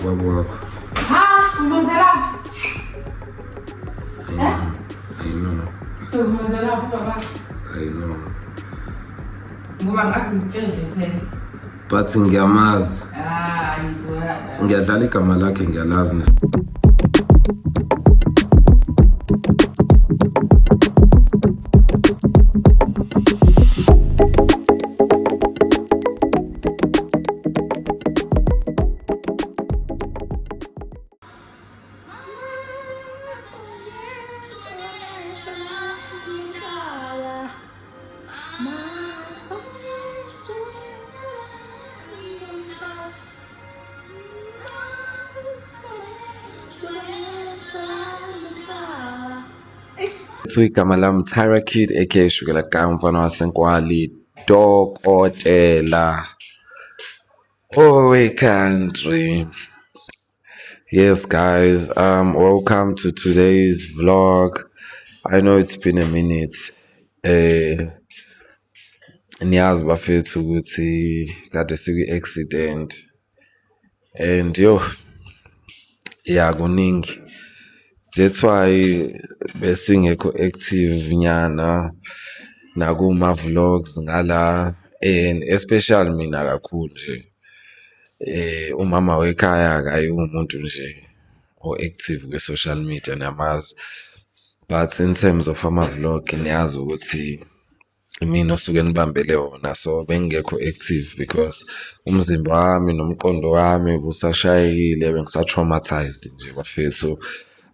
Baba wakho. Ha, ubuzelaphi? I know. I know. Ubuzelaphi baba? I know. Ngoba ngase ngitshele phela. But ngiyamazi. Hayi, bo. Ngiyadlala igama lakhe ngiyalazi. So igama lami Tyra Kid aka Shukela Guy umfana waseNkwali Dokotela Owe country. Yes guys, welcome to today's vlog. I know it's been a minute. Niyazi bafethu ukuthi kade sikwi accident and yo yeah kuningi. That's why besingekho active nyana nakuma vlogs ngala and especially mina kakhulu nje. Umama wekhaya akayi umuntu nje o-active kwi-social media niyamazi. But in terms of ama-vlog niyazi ukuthi imina osuke nibambele wona, so bengingekho active because umzimba wami nomqondo wami busashayekile, bengisa-traumatized nje bafethu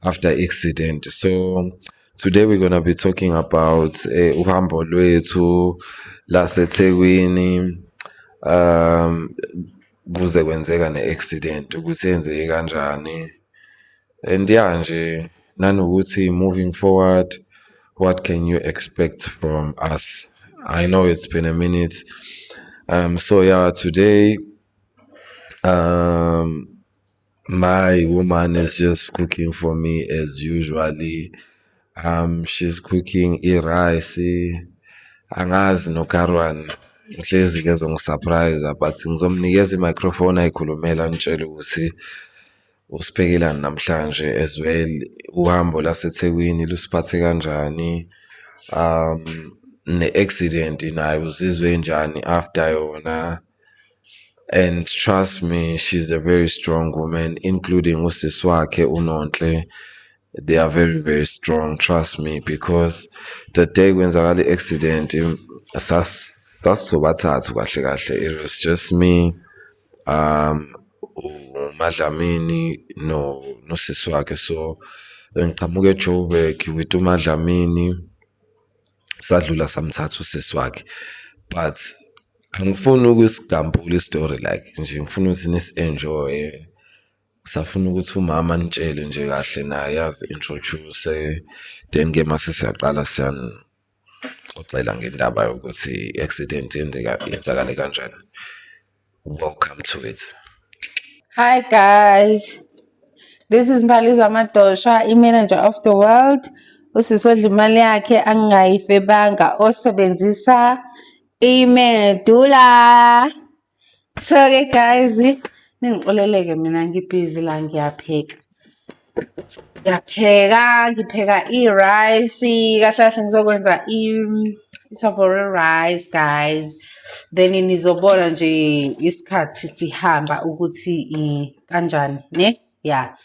after accident. So today we're gonna be talking about uhambo lwethu laseThekwini, kuze kwenzeka ne-accident ukuthi yenzeke kanjani and yeah nje nanokuthi moving forward what can you expect from us. I know it's been a minute, so yeah, today my woman is just cooking for me as usually. She's cooking i-rice, angazi nokarwan ngihlezi ke zongisurprise, but ngizomnikeza i-microphone ayikhulumela anitshele ukuthi usiphekelani namhlanje as well, uhambo laseThekwini lusiphathe kanjani, ne-accident nayo uzizwe njani after yona. And trust me, she's a very strong woman, including usisi wakhe uNonhle. They are very very strong, trust me, because the day kwenzakala i-accident sasisobathathu kahle kahle. It was just me, uMadlamini no nosisi wakhe. So ngiqhamuka eJoburg with uMadlamini, sadlula samthatha usisi wakhe, but angifuni ukusigambula i-story, like nje ngifuna ukuthi nisi-enjoy. Safuna ukuthi umama anitshele nje kahle naye azi-introduce, then ke mase siyaqala siyanixoxela ngendaba yokuthi i-accident yenzeka yenzakale kanjani. Welcome to it. Hi guys. This is Mbali Zamadosha, i-manager of the world. Usisi odla imali yakhe angayifebanga osebenzisa imedula. So ke guys, ningixoleleke mina ngibhizi la ngiyapheka. Ngiyapheka, ngipheka i-rice, kahle kahle ngizokwenza i-savory rice guys. Then nizobona nje isikhathi sihamba ukuthi kanjani, ne? Yeah,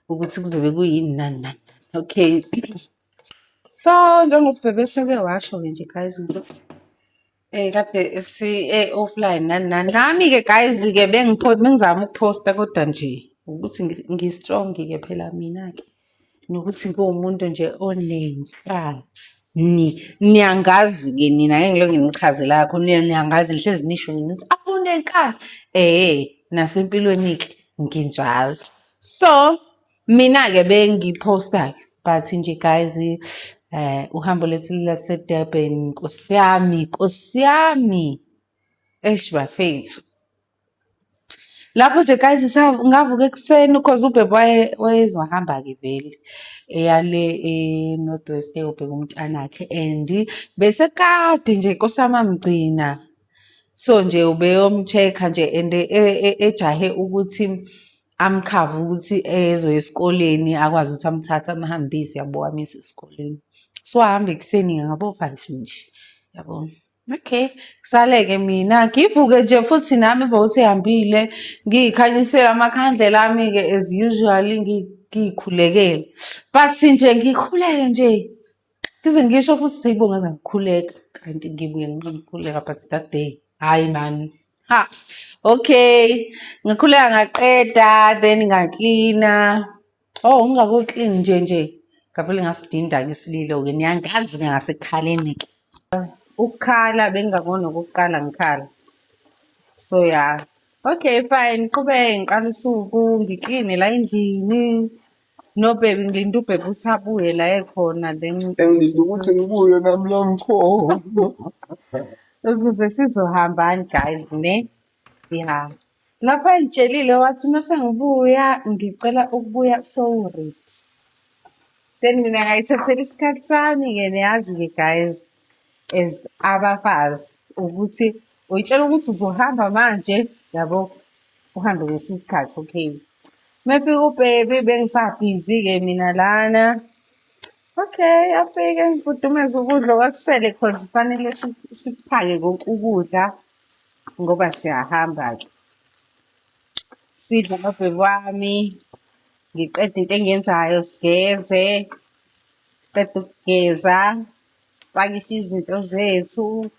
ukuthi kuzobe kuyini nani nani. Okay. So njengoba bese-ke washo-ke nje guys ukuthi kade si offline nani nani. Nami-ke guys-ke bengizama ukuphosta kodwa nje ukuthi ngi-strong-ke phela mina-ke. Nokuthi ngiwumuntu nje onenkani. Niyangazi-ke nina, ngeke ngilokhu nginichazela kakhulu, niyangazi nihlezi nisho nina ukuthi unenkani. Nasempilweni-ke nginjalo. So mina-ke bengiphosta-ke but nje guys, uhambo lethu lase-Durban, Nkosi yami, Nkosi yami. Eish bafethu. Lapho nje guys ngavuka ekuseni cause ubhebe wayezohamba-ke vele eya le e-North West eyobheka umntanakhe and bese kade nje Nkosi yami amgcina. So nje ubeyom-check-a nje and ejahe ukuthi amkhave ukuthi ezoya esikoleni akwazi ukuthi amthathe amhambise yabo amyise esikoleni. So wahamba ekuseni ngabo-5 nje yabo. Okay, kusale-ke mina ngivuke nje futhi nami emva kokuthi ehambile ngiy'khanyisele amakhandlela ami-ke as usual ngiy'khulekele. But nje ngikhuleke nje ngize ngisho futhi seyibo ngaze ngikhuleka kanti ngibuye ngiqonde ukukhuleka but that day hhayi man. Ha, okay, ngikhuleka ngaqeda then ngaklina. Oh, ngingako-clean nje nje ngavele ngasidinda-ke isililo-ke niyangazi-ke ngasekukhaleni-ke. Ukukhala bengingakona okokuqala ngikhala. So yeah. Okay fine, ngiqhubeke ngiqale usuku ngikline la endlini. No baby ngilinde ubhebe ukuthi abuye la ekhona then Engilinde ukuthi ngibuye nami la ngikhona. Ukuze sizohambani guys ne? Yeah. Lapho engitshelile wathi mase ngibuya ngicela ukubuya sowuready. Then mina ngayithathela isikhathi sami-ke niyazi-ke guys as abafazi ukuthi uyitshela ukuthi uzohamba manje yabo uhambe ngesinye isikhathi okay. Mefika ubhebe bengisabhizi-ke mina lana. Okay, afike ngifudumeze ukudla okwakusele cause kufanele sikuphake konke ukudla ngoba siyahamba-ke. Sidle nobhebe wami, ngiqede into engiyenzayo sigeze, qeda ukugeza, sipakishe izinto zethu.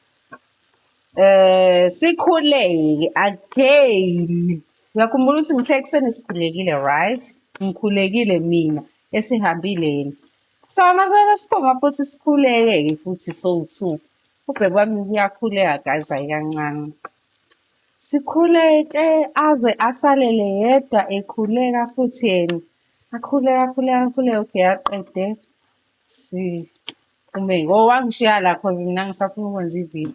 Sikhuleke again. Uyakhumbula ukuthi ngithe ekuseni sikhulekile, right? Ngikhulekile mina esihambile yena. So mase siphuma futhi sikhuleke-ke futhi sowu-two. Ubhebe wami uyakhuleka guys, hhayi kancane. Sikhuleke aze asalele yedwa ekhuleka futhi yena. Akhuleke, akhuleke, akhuleke, okay aqede siphume. Oh, wangishiya la cause mina ngisafuna ukwenza ividiyo.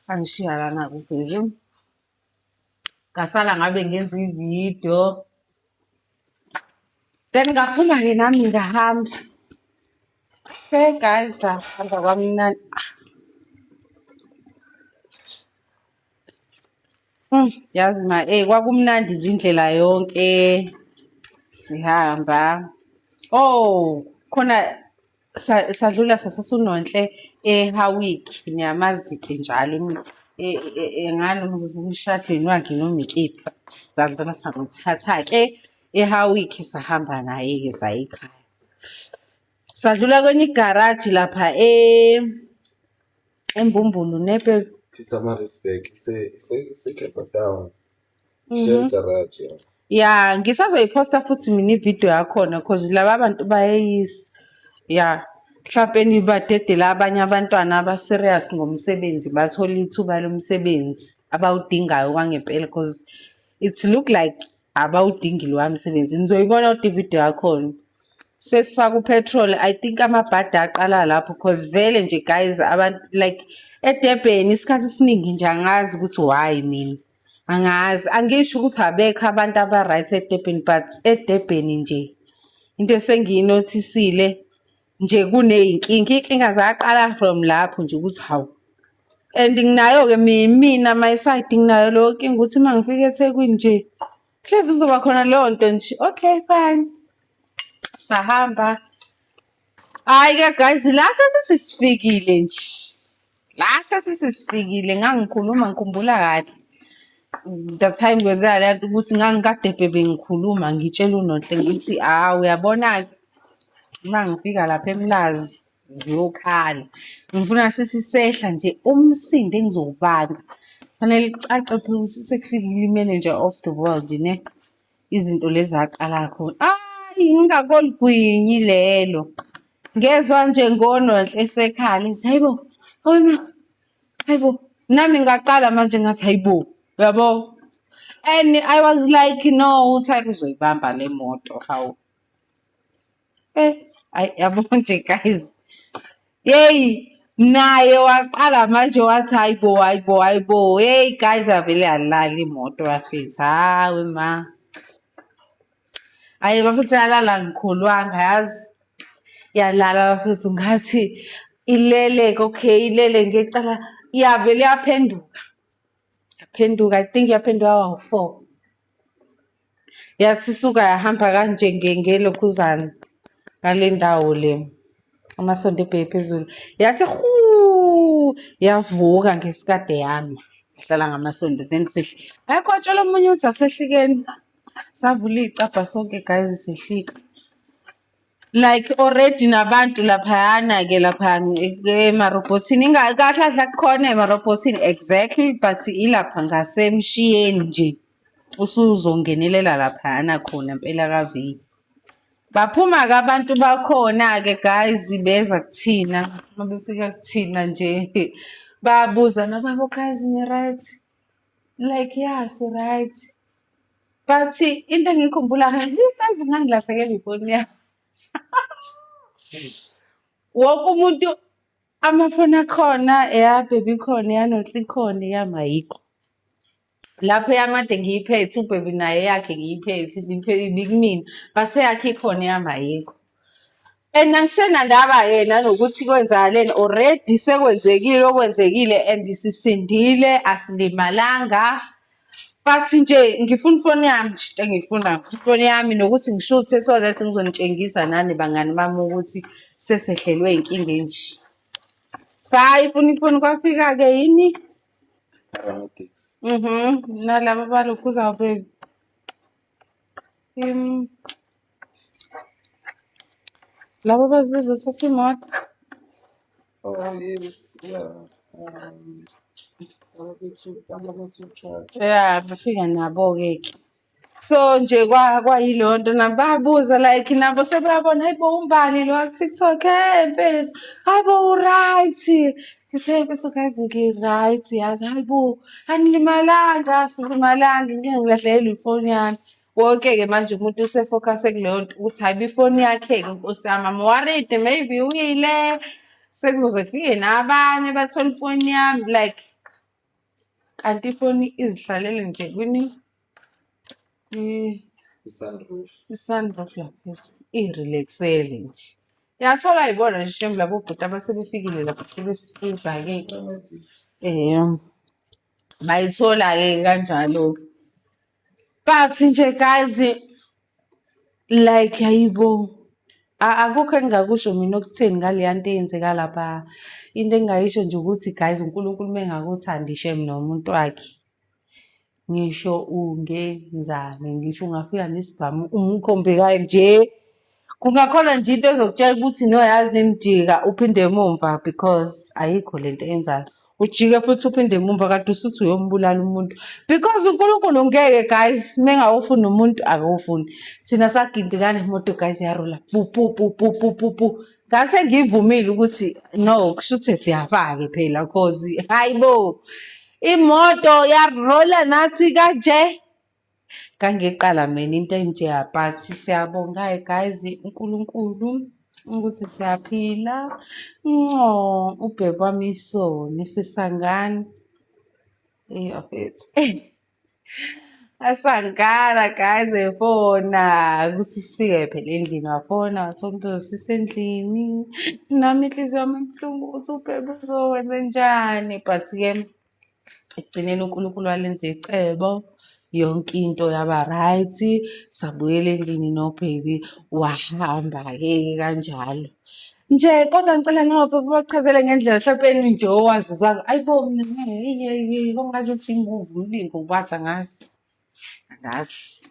Angishiya lana-ke ubhebe. Ngasala ngabe ngenza ividiyo. Then ngaphuma-ke nami ngahamba. Okay guys, sahamba kwamnandi. Yazi ma, kwakumnandi nje indlela yonke sihamba. Oh, khona sadlula sasasunonhle eHowick, niyamazi-ke njalo ngani noma usemshadweni wakhe noma ikephi. Sadlula samthatha-ke eHowick sahamba naye-ke saya ekhaya. Sadlula kwenye igaraji lapha eMbumbulu nepe. Pietermaritzburg, ise-Cape Town. Shell garage, yeah. Ya, ngisazoyiphosta futhi mina ividiyo yakhona cause laba bantu bayeyisa. Ya, mhlampe nibadedela abanye abantwana aba-serious ngomsebenzi bathole ithuba lomsebenzi abawudingayo kwangempela cause it look like abawudingi lowa msebenzi. Nizoyibona kodwa ividiyo yakhona. Sifike sifake u-petrol, I think amabhadi aqala lapho cause vele nje guys abantu like eDurban isikhathi esiningi nje angazi ukuthi why mina. Angazi, angisho ukuthi abekho abantu aba-right eDurban but eDurban nje into esengiyinothisile nje kuney'nkinga, iy'nkinga zaqala from lapho nje ukuthi hawu. And nginayo-ke mina my side nginayo leyo nkinga ukuthi uma ngifika eThekwini nje hlezi kuzoba khona leyo nto nje. Okay fine. Sahamba. Hhayi-ke guys la sesithi sifikile nje. La sesithi sifikile ngangikhuluma ngikhumbula kahle. The time kwenzeka le nto ukuthi ngangikade bengikhuluma ngitshela uNonhle ngithi hawu uyabona-ke uma ngifika lapha eMlazi ziyokhala. Ngifuna sesisehla nje umsindo engizowubanga. Fanele kucace phela ukuthi sekufikile i-manager of the world ne. Izinto lezi zaqala khona. Ayi ngingakoligwinyi lelo. Ngezwa nje ngoNonhle esekhala ethi hayibo, hayi hayibo. Nami ngaqala manje ngathi hayibo, uyabo. And I was like no, uthi uzoyibamba le moto hawu. Ayi yabo nje guys. Yeyi. Naye waqala manje wathi hayi bo, hayi bo, hayi bo. Hey guys, avele yalala imoto bafethu. Hawe ma. Ayi bafethu yalala ngikholwanga yazi. Yalala bafethu ngathi ilele okay ilele ngecala yavele yaphenduka. Yaphenduka I think yaphenduka kwawu-four. Yathi isuka yahamba kanje ngelokhuzana ngale ndawo le amasonto ebheke phezulu. Yathi hhu yavuka ngesikade yama yahlala ngamasondo then sehle. Ayikho watshela omunye ukuthi asehlikeni. Savula iy'cabha sonke guys sehlika. Like already nabantu laphayana-ke lapha emarobhothini kahle kahle akukhona emarobhothini exactly but ilapha ngasemshiyeni nje usuzongenelela laphayana khona mpela kaviki. Baphuma-ke abantu bakhona-ke guys beza kuthina uma befika kuthina nje bayabuza nababo guys ni-right? Like yeah si-right. But into engiyikhumbula kahle guys ngangilahlekelwa ifoni yami. Wonke umuntu amafoni akhona eya-baby khona eyaNonhle ikhona eyami ayikho. Lapho eyami kade ngiyiphethe u-baby naye eyakhe ngiyiphethe ibikumina but eyakhe ikhona eyami ayikho. And angisenandaba-ke nanokuthi kwenzakaleni already sekwenzekile okwenzekile and sisindile asilimalanga. But nje ngifuna ifoni yami nje into engiyifunayo ngifuna ifoni yami nokuthi ngishuthe so that ngizonitshengisa nani bangani bami ukuthi sesehlelwe inkinga enje. Sayifuna ifoni kwafika-ke yini? Paramedics. Nalaba balokhuza baby. Laba bezothatha imoto. Oh yes, yeah. Laba trucks. Yeah, bafika nabo-ke ke. So nje kwayileyo nto nabo bayabuza like nabo sebeyabona hayi bo uMbali lo wa-TikTok hey mfethu, hayi bo u-right. Ngithi mfethu guys ngi-right yazi, hayi bo anilimalanga, asilimalanga inkinga ngilahlekelwe ifoni yami. Wonke-ke manje umuntu use-focus-e kuleyo nto ukuthi hhayi bo ifoni yakhe-ke nkosi yami, I'm worried maybe uyile sekuzoze kufike nabanye bathole ifoni yami like kanti ifoni izihlalele nje kwini I-sunroof. I-sunroof la phezulu i-relax-ele nje. Yathola yibona nje shame labo bhuti abasebefikile lapha sebesiza-ke. Bayithola-ke kanjalo-ke. But nje guys like hayibo akukho engingakusho mina okutheni ngaleya nto eyenzeka lapha. Into engingayisho nje ukuthi guys uNkulunkulu uma engakuthandi shame nomuntu wakhe. Ngisho ungenzani, ngisho ungafika nesibhamu umkhombe kanje. Kungakhona nje into ezokutshela ukuthi no yazini jika uphinde emumva because ayikho lento eyenzayo. Ujike futhi uphinde emumva kanti usuthi uyombulala umuntu. Because uNkulunkulu ngeke guys, uma engawufuni umuntu akawufuni. Thina saginqika nemoto guys yarola pu pu pu pu pu pu pu. Ngase ngivumile ukuthi no kushuthi siyafa-ke phela cause hayi bo imoto yarola nathi kanje. Ngangiqala mina into enjeya but siyabonga guys uNkulunkulu ukuthi siyaphila. Nco ubheki wami isoni sisangana. Eh bafethu. Asangana guys efona ukuthi sifike phela endlini wafona wathi umuntu uzosisa endlini. Nami inhliziyo yami ibuhlungu ukuthi ubhebe uzokwenzenjani but-ke ekugcineni uNkulunkulu walenza icebo yonke into yaba right sabuyela endlini no-baby wahamba-ke kanjalo. Nje kodwa ngicela nawe baba ubachazele ngendlela mhlawumpe nje owazizwa ayi bo mina ngeke kwangazuthi imuvi umlingo wathi angazi angazi.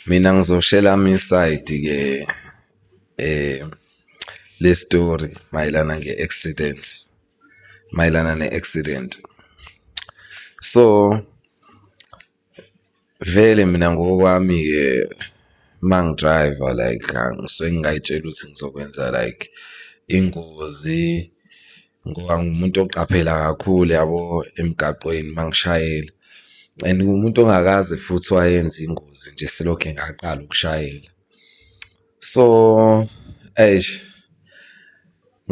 Mina ngizoshela ami isayidi-ke le story mayelana nge-accident, mayelana ne-accident. So, vele mina ngokwami-ke uma ngi-drive-a like ngisuke ngingay'tsheli ukuthi ngizokwenza like ingozi ngoba ngiwumuntu oqaphela kakhulu yabo emgaqweni uma ngishayela and ngiwumuntu ongakaze futhi wayenza ingozi nje selokhe ngaqala ukushayela. So, eish.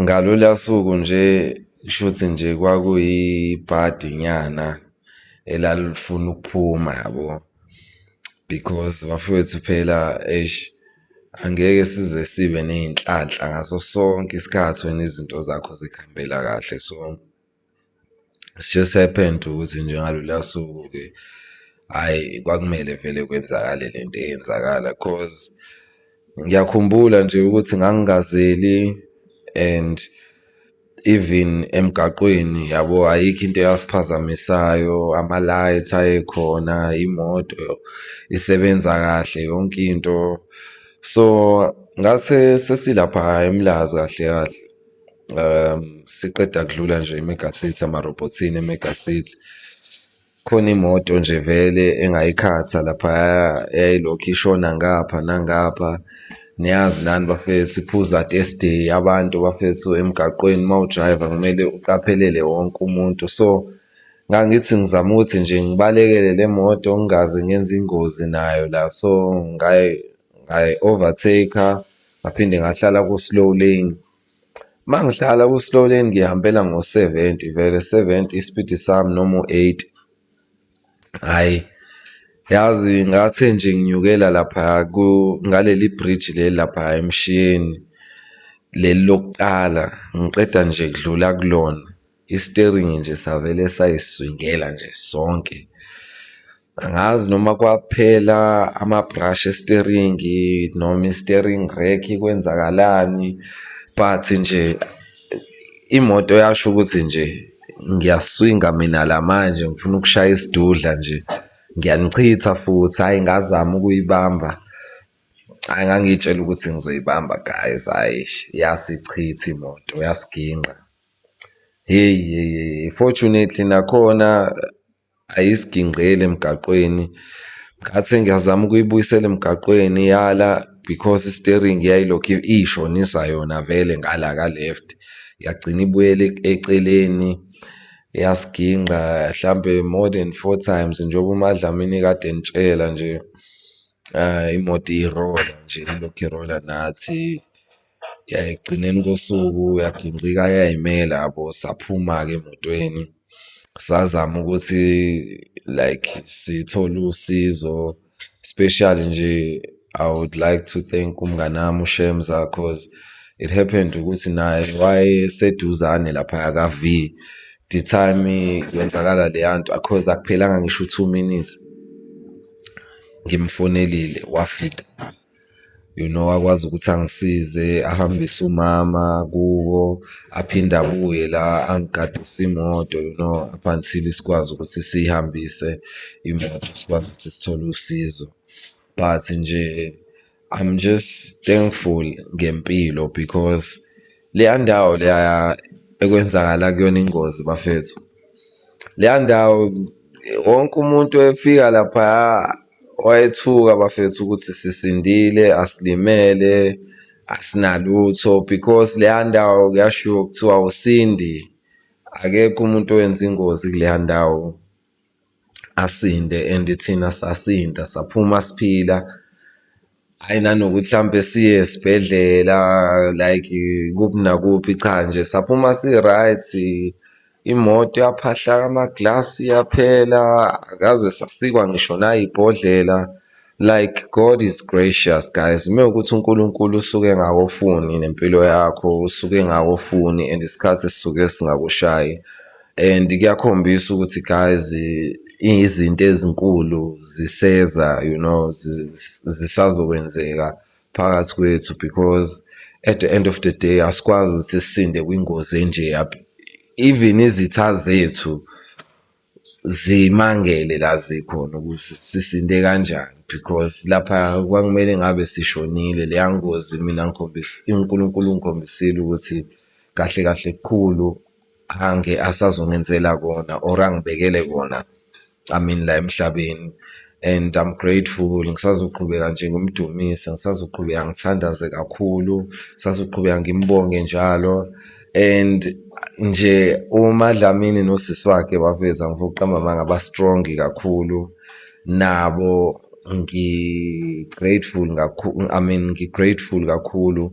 Ngaloluya suku nje kushuthi nje kwakuyibhadi nyana elalifuna ukuphuma yabo, because bafowethu phela eish angeke size sibe ney'nhlanhla ngaso sonke isikhathi wena izinto zakho zikuhambela kahle. So, it just happened ukuthi nje ngaloluya suku-ke hhayi kwakumele vele kwenzakale lento eyenzakala cause ngiyakhumbula nje ukuthi ngangingazeli and even emgaqweni yabo ayikho into eyasiphazamisayo, ama-light ayekhona, imoto isebenza kahle yonke into. So ngase sesilapha eMlazi kahle kahle siqeda kudlula nje i-Mega City, amarobhothini e-Mega City. Khona imoto nje vele engayikhatha laphaya eyayilokhu ishona ngapha nangapha. Niyazi nani bafethu iphuza Thursday abantu bafethu emgaqweni uma udrayiva kumele uqaphelele wonke umuntu. So ngangithi ngizama ukuthi nje ngibalekele le moto ngingaze ngenze ingozi nayo la so ngayi-overtake-a ngaphinde ngahlala ku-slow lane. Uma ngihlala ku-slow lane ngihambela ngo-70 vele 70 isipidi sami noma u-80. Hhayi, yazi ngathe nje nginyukela lapha ngaleli bridge leli lapha eMshiyeni leli lokuqala ngiqeda nje kudlula kulona isiteringi nje savele sayiswingela nje sonke. Angazi noma kwaphela ama-brush esiteringi noma i-steering rack kwenzakalani but nje imoto yasho ukuthi nje ngiyaswinga mina la manje ngifuna ukushaya isidudla nje ngiyanichitha futhi hhayi ngazama ukuyibamba. Hhayi ngangiy'tshela ukuthi ngizoyibamba guys, hhayi yasichitha imoto yasiginqa. Hheyi hheyi hheyi fortunately nakhona ayisigingqeli emgaqweni. Ngathi ngiyazama ukuyibuyisela emgaqweni yala because i-steering yayilokhu iy'shonisa yona vele ngala ka-left, yagcina ibuyele eceleni yasiginqa hlampe more than four times njengoba uMaDlamini kade enitshela nje imoto irola nje ilokhu irola nathi. Ya ekugcineni kosuku yagingqika yayimela yabo saphuma-ke emotweni sazama ukuthi like sithole usizo especially nje I would like to thank umngani wami uShemza cause it happened ukuthi naye wayeseduzane laphaya ka-V the time kwenzakala leya nto cause akuphelanga ngisho u-2 minutes ngimfonelile wafika. You know, wakwazi ukuthi angisize ahambise umama kubo aphinde abuye la angigadise imoto up until sikwazi ukuthi siyihambise imoto sikwazi ukuthi sithole usizo. But nje I'm just thankful ngempilo because leya ndawo leya ekwenzakala kuyona ingozi bafethu, leya ndawo wonke umuntu efika laphaya wayethuka bafethu ukuthi sisindile, asilimele, asinalutho because leya ndawo kuyashiwo kuthiwa awusindi, akekho umuntu owenza ingozi kuleya ndawo asinde and thina sasinda saphuma siphila. Hhayi nanokuthi hlampe siye esibhedlela like kuphi nakuphi, cha nje saphuma si-right, imoto yaphahlaka amaglasi yaphela, akaze sasikwa ngisho nayibhodlela. Like God is gracious guys, mewukuthi uNkulunkulu usuke engakufuni nempilo yakho, usuke engakufuni and isikhathi sisuke singakushayi and kuyakhombisa ukuthi guys izinto ezinkulu ziseza, zisazokwenzeka phakathi kwethu because at the end of the day asikwazi ukuthi sisinde kwingozi enje. Even izitha zethu zimangele la zikhona ukuthi sisinde kanjani because lapha kwakumele ngabe sishonile. Leya ngozi mina ngikhombisa uNkulunkulu ungikhombisile ukuthi kahle kahle kukhulu ange asazongenzela kona or angibekele kona, I mean la emhlabeni and I'm grateful. Ngisazoqhubeka nje ngimdumise, ngisazoqhubeka ngithandaze kakhulu, ngisazoqhubeka ngimbonge njalo and nje uMaDlamini nosisi wakhe bafethu angifuni ukuqamba amanga ba-strong kakhulu nabo ngi-grateful kakhulu, I mean ngi-grateful kakhulu.